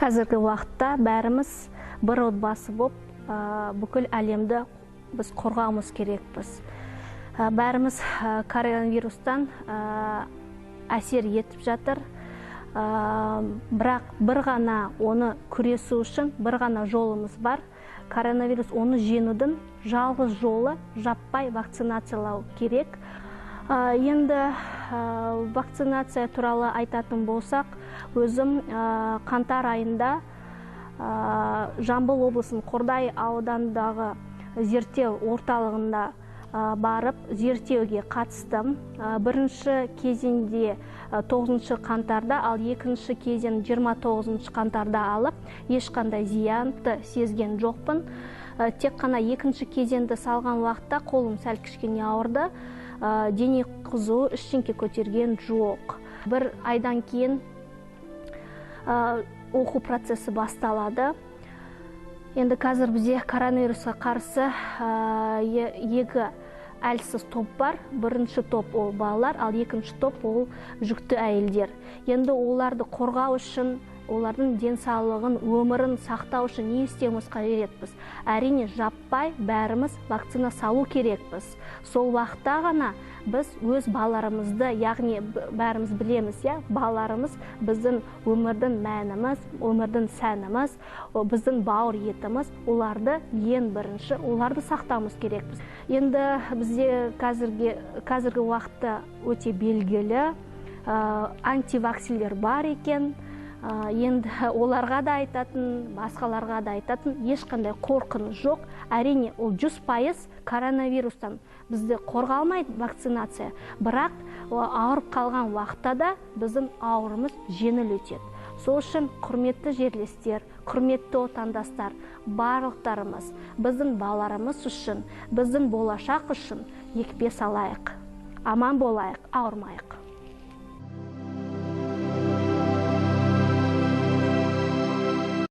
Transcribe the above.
Қазіргі уақытта бәріміз бір отбасы боп, бүкіл әлемді біз қорғауымыз керекпіз. Бәріміз коронавирустан әсер етіп жатыр. Бірақ бір ғана оны күресу үшін бір ғана жолымыз бар. Коронавирус оны жеңудің жалғыз жолы жаппай вакцинациялау керек. Енді вакцинация туралы айтатын болсақ, өзім қаңтар айында Жамбыл облысының Қордай ауданындағы зерттеу орталығында барып зерттеуге қатыстым. Бірінші кезеңде 9 қаңтарда, ал екінші кезең 29 қаңтарда алып, ешқандай зиянды сезген жоқпын. Тек қана екінші кезеңді салған уақытта қолым сәл кішкене ауырды, дене қызуы ештеңке көтерген жоқ. Бір айдан кейін оқу процесі басталады. Енді қазір бізде коронавирусқа қарсы екі әлсіз топ бар. Бірінші топ ол балалар, ал екінші топ ол жүкті әйелдер. Енді оларды қорғау үшін, олардың денсаулығын, өмірін сақтау үшін не істеуіміз қажетпіз? Әрине, жаппай бәріміз вакцина салу керекпіз. Сол уақытта ғана біз өз балаларымызды, яғни бәріміз білеміз, иә, балаларымыз біздің өмірдің мәніміз, өмірдің сәніміз, біздің бауыр етіміз, оларды ең бірінші, оларды сақтауымыз керекпіз. Енді бізде қазіргі уақытта өте белгілі антиваксилер бар екен. Енді оларға да айтатын, басқаларға да айтатын ешқандай қорқыныш жоқ. Әрине, ол 100% коронавирустан бізді қорғалмайды вакцинация, бірақ ауырып қалған уақытта да біздің ауырымыз жеңіл өтеді. Сол үшін құрметті жерлестер, құрметті отандастар, барлықтарымыз біздің балаларымыз үшін, біздің болашақ үшін екпе салайық. Аман болайық, ауырмайық.